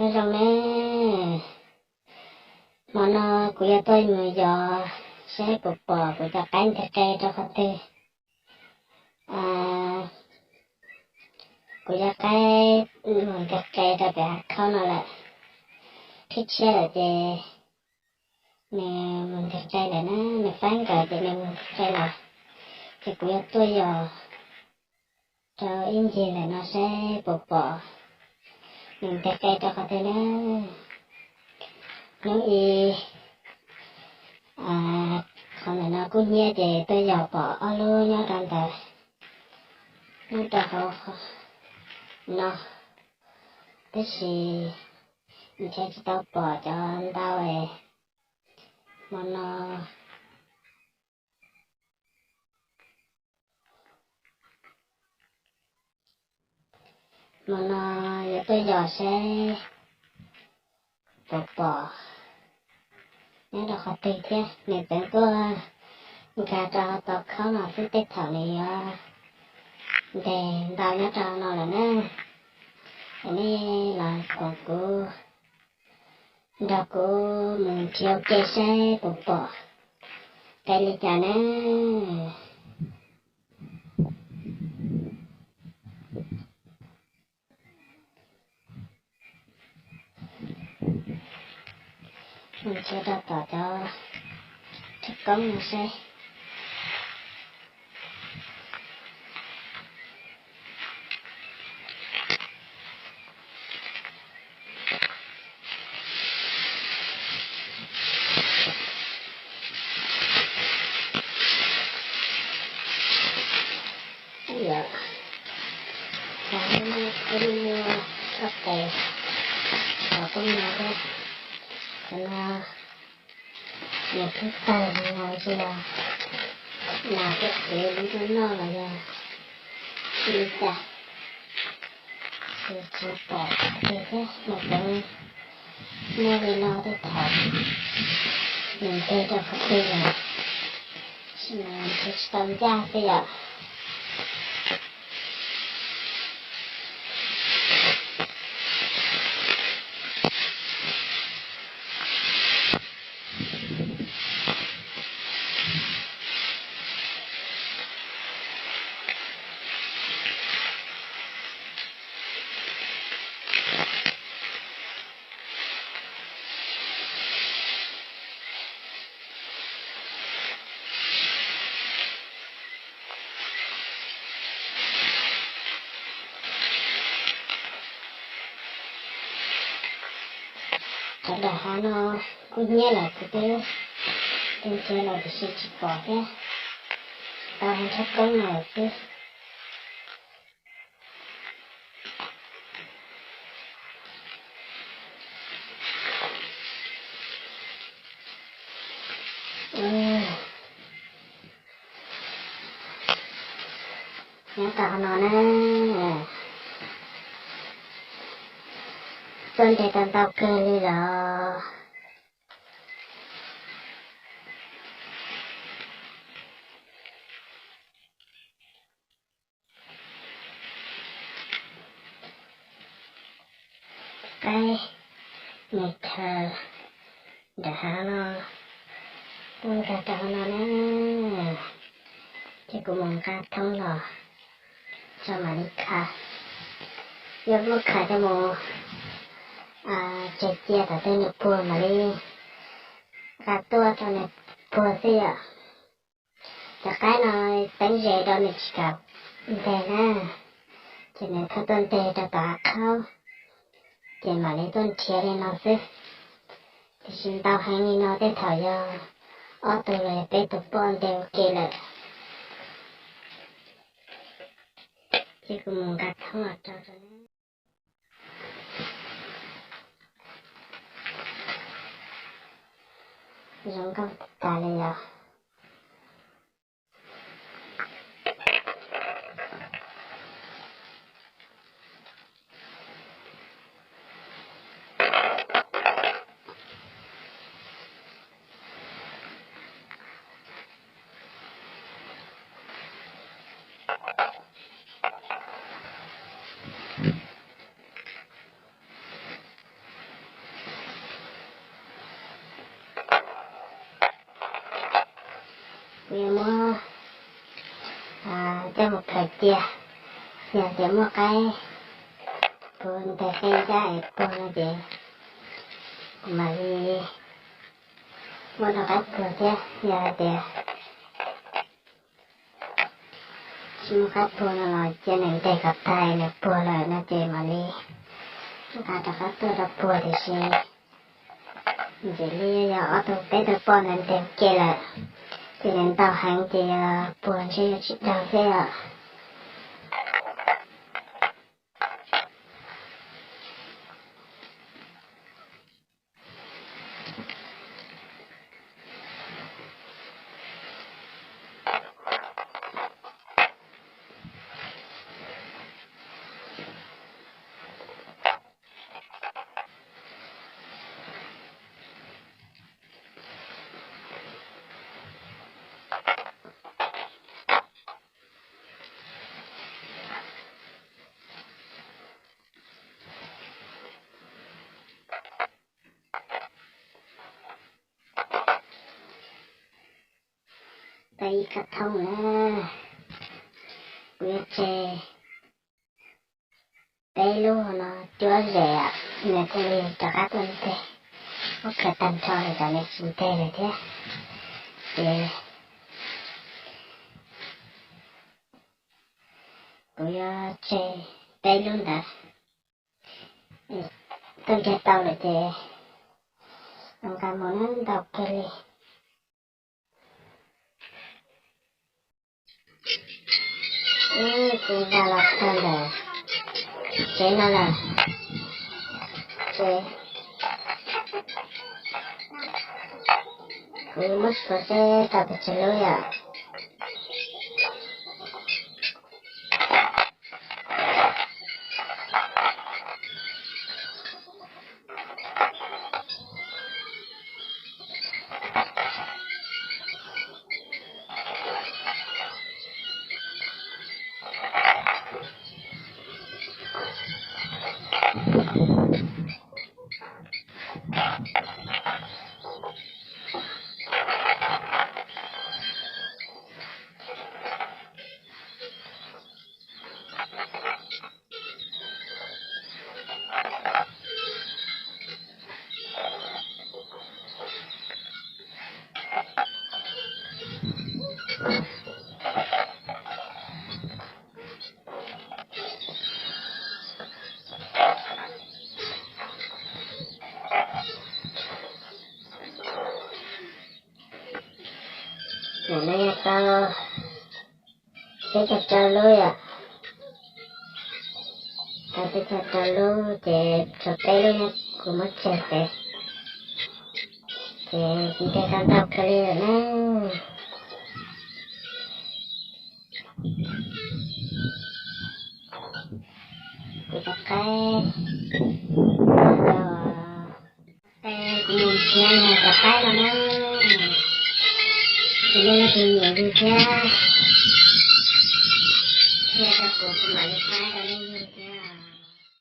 Nyob zoo nawb, hmo no kuv yuav tuaj mus yos saib puas pom kuv cov qaib nteg qe rau qhov twg. Kuv cov qaib mus nteg qe rau pem hav khaub no lawm, khib tshiab lawm ces nws mus nteg qe lawm na, nws faib nkawd ces nws mus nteg qe lawm. Ces kuv yuav tuaj yos rau ib ncig ntawm no saib puas pom nws nteg qe rau qhov twg na. Hnub ib, qhov ntawm no kub hnyiab ces tuaj yos pom ob lub nyob rau ntawm, nyob rau hauv no, tab sis ntshe tsis tau pom cov ntau es hmo no. Hmo no yuav tuaj yos saib puas pom nyob rau qhov twg thiab. Nws tseem tuaj nkag rau tom khaub no xwb, tej thaum nws yuav nteg ntau nyob rau no lawm na. Es nej los koom kuv, nrog kuv mus nrhiav ua ke saib puas pom qe li cas na. Mus nrhiav rau tom cov rhiab koob no seb. Ib yam, ib lub nyuag txoj qes los poob no thiab. Cov no nws twb tawg li no, tsis yog nas tuaj txiav lub rau noj los yog li cas, tsis pom qhov twg thiab. Mas cov muaj li no tej thaum nws nteg rau qhov twg lawm, tsis tau ncaj xwb yom. Qhov nram hav no kub hnyiab lawm, kuv twb nrhiav los tiam sis tsis pom thiab, tau hauv nrhiab koob no lawm xwb. Nyob rau hauv no na, tuaj nrhiav tau ntau kawg li los. Qaib mus khaws nram hav no, tuaj nkag rau hauv no na, ces kuv mus nqa thoob los tso mam li khaws. Yog muab khaws coj mus tseg cia tom tej nws puag mam li nqa tuaj rau nws puag xwb yom. Cov qaib no teeb ze rau nws tsis kam nteg na, ces nws thiaj tuaj nteg rau tom hav qhaub, ces mam li tuaj nrhiav li no xwb. Tiam sis ntau heev li no tej thaum yog ob tug los yog peb tug poj nteg ua ke lawm. Ces kuv mus nqa thoob los rau. Zoo nkauj tas li os. Kuv yuav muab coj mus plhaws cia, yog tias muaj qaib puag nteg qe ncab es puag no ces kuv mam li muab rau qaib puag thiab. Yog hais tias tsis muaj qaib puag no los cia nws nteg kom tag nws puag lawm no ces mam li nqa rov qab tuaj rau puag, tiam sis ntxim li yog ob tug peb tug poj ntawd nteg ua ke lawm, ces nws ntau heev ces yog puag ntshe yuav tsis daug thiab os. Tau ib kab thoob na, kuv yuav tseg peb lub no cuab zem, nws thiaj li rov qab tuaj nteg. Muab khaws tag nrho lawm tsam nws tsis nteg lawm thiab. Ces kuv yuav tseg peb lub ntawd, tuaj nrhiav tau lawm ces nqa mus na, ntau kawg li. Ib kuv nqa los txog ntawm tsev no lawm, ces kuv muab suav seb tau pes tsawg lub yom. Ntawm no yog tau peb caug rau lub yom. Tau peb caug rau lub ces tshuav peb lub nyob kuv muab tseg pem, ces nteg tau ntau kawg li lawm na. Kuv cov qaib, kuv mus nrhiav cov qaib no na, kuv muaj leej twg nyiam yug thiab, qhia rau kuv, kuv mam li faib rau leej twg.